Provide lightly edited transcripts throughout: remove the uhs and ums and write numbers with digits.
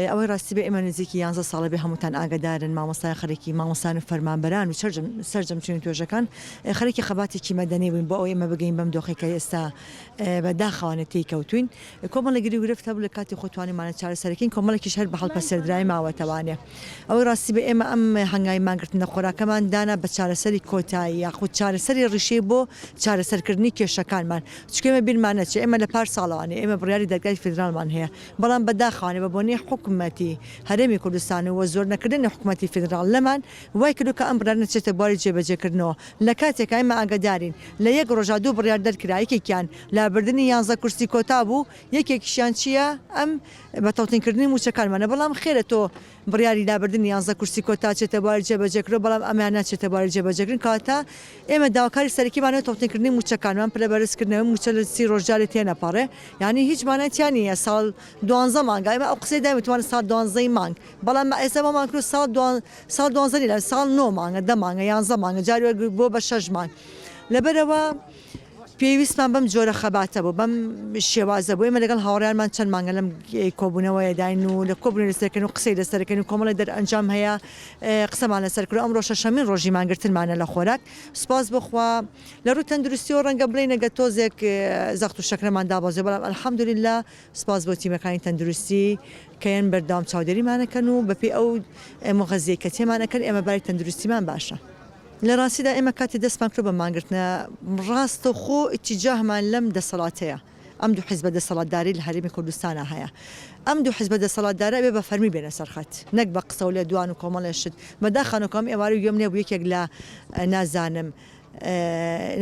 ئەوەی ڕاستی بێ ئێمە نزیکی یانزە ساڵە بێ هەمووتان ئاگادارن مامۆستایان خەرێکی مامۆستایان و فەرمانبەران و سەرجەم سەرجەم چین و توێژەکان خەرێکی خەباتێکی مەدەنی بووین بۆ ئەوەی ئێمە بگەین بەم دۆخەی کە ئێستا بە داخەوانە تێی کەوتوین کۆمەڵێک گری و گرفت هەبوو لە کاتی خۆ توانیمانە چارەسەرەکەین کۆمەڵێکیش هەر بە هەڵپەسێردراوی ماوەتەوانێ ئەوەی ڕاستی بێ ئێمە ئەم هەنگاوی مانگرتن لە خۆراکەمان دانا بە چارەسەری کۆتایی یاخود چارەسەری ڕیشەی بۆ چارەسەرکردنی کێشەکانمان چونکە ئێمە بیرمان نەچێ ئێمە لە پار ساڵەوانێ ئێمە بڕیاری دادگای فیدراڵمان هەیە بەڵام بەداخەوانێ بە بۆنەی حکومەتی هەرێمی کوردستان و زۆر نەکردنی حکومەتی فیدراڵ لەمان وای کردوە کە ئەم بڕیارە نەچێتە بواری جێبەجێکردنەوە لە کاتێکا ئێمە ئاگەدارین لە یەک ڕۆژا دوو بڕیار دەرکرا یەکێکیان لابردنی یانزە کورسی کۆتا بوو یەکێکیشیان چیە ئەم بە تەوتین کردنی موچەکانمانە بەڵام خێرە تۆ بڕیاری لابردنی یانزە کورسی کۆتا چێتە بواری جێبەجێکردنەوە بەڵام ئەمەیان ناچێتە بواری جێبەجێکردن کەواتە ئێمە داواکاری سەرەکیمان ئەوەیە تەوتینکردنی موچەکانمان پلە بەرزکردنەوەی موچە لە سی ڕۆژ جارێ تێنەپەڕێ یانی هیچ مانای تیا نییە ساڵ دوانزە مانگە ئێمە ئەو قسەی دایم وتمان ساڵ دوانزەی مانگ بەڵام ئێستا بۆمان کردوە ساڵ دوان ساڵ دوانزە نییە ساڵ نۆ مانگە دە مانگە یانزە مانگە جاری وەرگ بۆ بە شەش مانگ لەبەرئەوە پێویستمان بەم جۆرە خەباتە بوو، بەم شێوازە بوو، ئێمە لەگەڵ هاوڕێیانمان چەند مانگە لەم کۆبوونەوەیەداین و لە کۆبوونەوە لەسەر دەکەین و قسەی لەسەر دەکەین و کۆمەڵێک دەرئەنجام هەیە قسەمان لەسەر کردووە، ئەمڕۆ شەشەمین ڕۆژی مانگرتنمانە لە خۆراک، سوپاس بۆ خوا لە ڕووی تەندروستیەوە ڕەنگە بڵێین ئەگەر تۆزێک زەخت و شەکرەمان دابەزیوە، بەڵام الحمدللە سوپاس بۆ تیمەکانی تەندروستی کە یەن بەردەوام چاودێریمان ئەکەن و بەپێی ئەو موغەزیەی کە تێمان ئەکەن ئێمە باری تەندروستیمان باشە. لە ڕاستیدا ئێمە کاتێ دەستمان کردوە بە مانگرتنە ڕاستەوخۆ ئیتیجاهمان لەم دەسەڵاتەیە، ئەم دوو حیزبە دەسەڵاتدارەی لە هەرێمی کوردستانا هەیە، ئەم دوو حیزبە دەسەڵاتدارە ئەبێ بە فەرمی بێنە سەر خەت، نەک بە قسە و لێدوان و کۆمەڵێ شت، بەداخەوە کە ئەم ئێوارە گوێم لێ بوو یەکێک لە نازانم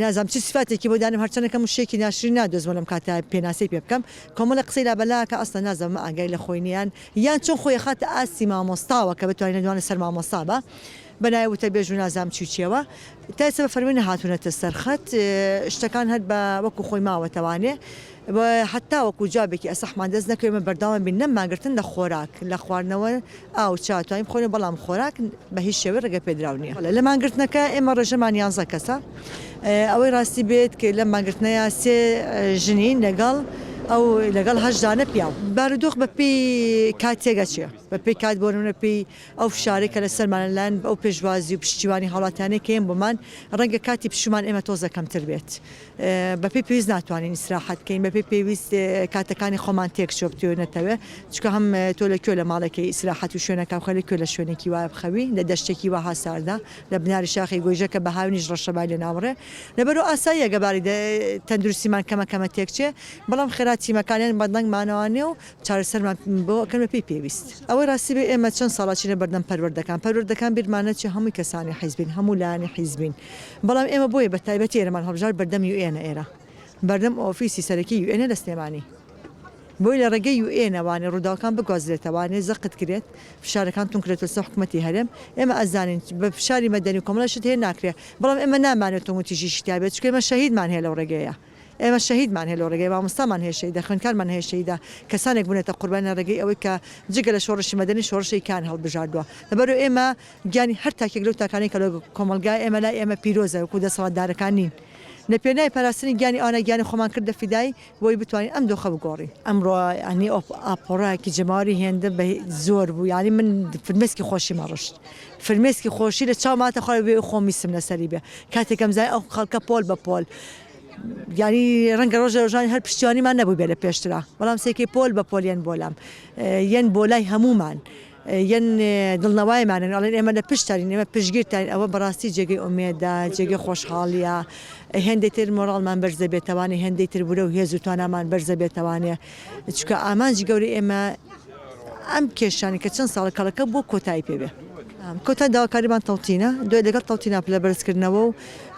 نازانم چ سیفاتێکی بۆ دانێم هەرچەندە کەم وشەیەکی ناشرین نادۆزمەوە لەم کاتە پێناسەی پێ بکەم، کۆمەڵێ قسەی لابەلا کە ئەسڵەن نازانم ئەمە ئاگای لە خۆی نیە یان چۆن خۆی ئەخاتە ئاستی مامۆستاوە کە بتوانێ لێدوان لەسەر مامۆستا بە. بە ناوی وتەبێژ و نازانم چی و چیەوە تا ئێستا بە فەرمی نەهاتوونەتە سەر خەت شتەکان هەر بە وەکو خۆی ماوەتەوانێ و هەتا وەکو جوابێکی ئەسەحمان دەست نەکەوێ ئێمە بەردەوام بین لەم مانگرتن لە خۆراک لە خواردنەوە ئاو چا توانین بخۆین بەڵام خۆراک بە هیچ شێوەی ڕێگە پێدراو نییە لە مانگرتنەکە ئێمە ڕێژەمان یانزە کەسە ئەوەی ڕاستی بێت کە لەم مانگرتنەیە سێ ژنین لەگەڵ ئەو لەگەڵ هەشت دانە پیاو بارودۆخ بە پێی کات تێگەچێ بە پێی کات بۆ نمونە پێی ئەو فشارەی کە لەسەرمانە لەلایەن ئەو پێشوازی و پشتیوانی هاوڵاتیانەی کە یەن بۆمان، ڕەنگە کاتی پشوومان ئێمە تۆزێک کەمتر بێت. بەپێی پێویست ناتوانین ئیسراحەت بکەین، بەپێی پێویست کاتەکانی خۆمان تێکچووە بتەوێ نەتەوێ، چونکە هەم تۆ لە کوێ لە ماڵێکی ئیسراحەت و شوێنەکە بخەوی، لە کوێ لە شوێنێکی وایە بخەوی، لە دەشتێکی وەها ساردا، لە بناری شاخی گۆیژە کە بە هاوینیش ڕەشەبای لێ نابڕێ. لەبەرئەوە ئاساییە گە باری تەندروستیمان کەمە کەمە تێکچێ، بەڵام خێرا تیمەکانیان بەدەنگمانەوانێ و چارەسەرمان بۆ ئەکەن بەپێی پێویست. ئەوەی ڕاستی بێ ئێمە چەند ساڵە چینە بەردەم پەروەردەکان، پەروەردەکان بیرمان نەچێ هەمووی کەسانی حیزبین، هەموو لایەنی حیزبین، بەڵام ئێمە بۆیە بە تایبەتی ئێرەمان هەڵبژارد بەردەم یوئێنە ئێرە، بەردەم ئۆفیسی سەرەکی یوئێنە لە سلێمانی. بۆیە لە ڕێگەی یوئێنەوانێ ڕووداوەکان بگوازرێتەوانێ زەقت کرێت، فشارەکان توند کرێتەوە سەر حکومەتی هەرێم، ئێمە ئەزانین بە فشاری مەدەنی و کۆمەڵێ شت هەیە ناکرێ، بەڵام ئێمە نامانەوێ توندوتیژیشی تیا بێت، چونکە ئێمە شەهیدمان هەیە لەو ڕێگەیە. ئێمە شەهیدمان هەیە لەو ڕێگەیە، مامۆستامان هەیە شەهیدە، خوێندکارمان هەیە شەهیدە، کەسانێک بوونەتە قوربانی لە ڕێگەی ئەوەی کە جگە لە شۆڕشی مەدەنی شۆڕشی کان هەڵبژاردووە. لەبەرئەوە ئێمە گیانی هەر تاکێک لەو تاکانەی کە لە کۆمەڵگای ئێمە لای ئێمە پیرۆزە وەکو دەسەڵاتدارەکان نین. لە پێناوی پاراستنی گیانی ئەوانە گیانی خۆمان کردە فیدای بۆی بتوانین ئەم دۆخە بگۆڕین. ئەمڕۆ یانی ئاپۆرایەکی جەماوەری هێندە بە زۆر بوو یانی من فرمێسکی خۆشیم ئەڕشت. فرمێسکی خۆشی لە چاوم هاتە خوارەوە بێ ئەوەی خۆم ویستم لەسەری بێ. کاتێک ئەمزانی ئەو خەڵکە پۆل بە پۆل یانی ڕەنگە ڕۆژێ ڕۆژانی هەر پشتیوانیمان نەبووبێ لە پێشترا بەڵام سێکەی پۆل بە پۆل یەن بۆ لام یەن بۆ لای هەموومان یەن دڵنەوایمانن ئەڵێن ئێمە لە پشتتانین ئێمە پشتگیرتانین ئەوە بەڕاستی جێگەی ئومێدە جێگەی خۆشحاڵیە هێندەی تر مۆڕاڵمان بەرز دەبێتەوانێ هێندەی تر ورە و هێز و توانامان بەرز دەبێتەوانێ چونکە ئامانجی گەورەی ئێمە ئەم کێشانەی کە چەند ساڵە کەڵەکە بووە کۆتایی پێ بێ. کۆتا داواکاریمان تەوتینە، دوای لەگەڵ تەوتینا پلە بەرزکردنەوە و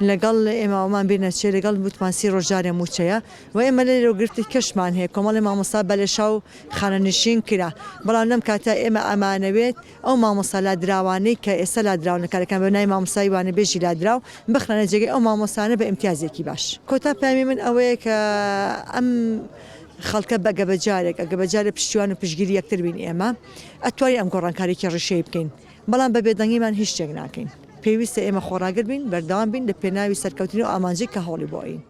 لەگەڵ ئێمە ئەوەمان بیر نەچێ لەگەڵ وتمان سی ڕۆژ جارێ مووچەیە و ئێمە لێرەوە گرفتی کەشمان هەیە کۆمەڵێ مامۆستا بەلێشاو خانەنشین کرا بەڵام لەم کاتە ئێمە ئەمانەوێت ئەو مامۆستا لادراوانەی کە ئێستا لادراون لە کارەکان بە ناوی مامۆستای وانەبێژی لادراو بخرێنە جێگەی ئەو مامۆستانە بە ئیمتیازێکی باش. کۆتا پەیامی من ئەوەیە کە ئەم خەڵکە بەگە بە جارێک ئەگە بە جارێ پشتیوان و پشتگیری یەکتر بین ئێمە ئەتوانین ئەم گۆڕانکاریی ڕیشەیی بکەین بەڵام بە بێدەنگیمان هیچ شتێک ناکەین پێویستە ئێمە خۆڕاگر بین بەردەوام بین لە پێناوی سەرکەوتنی ئەو ئامانجەی کە هەوڵی بۆ ئەین.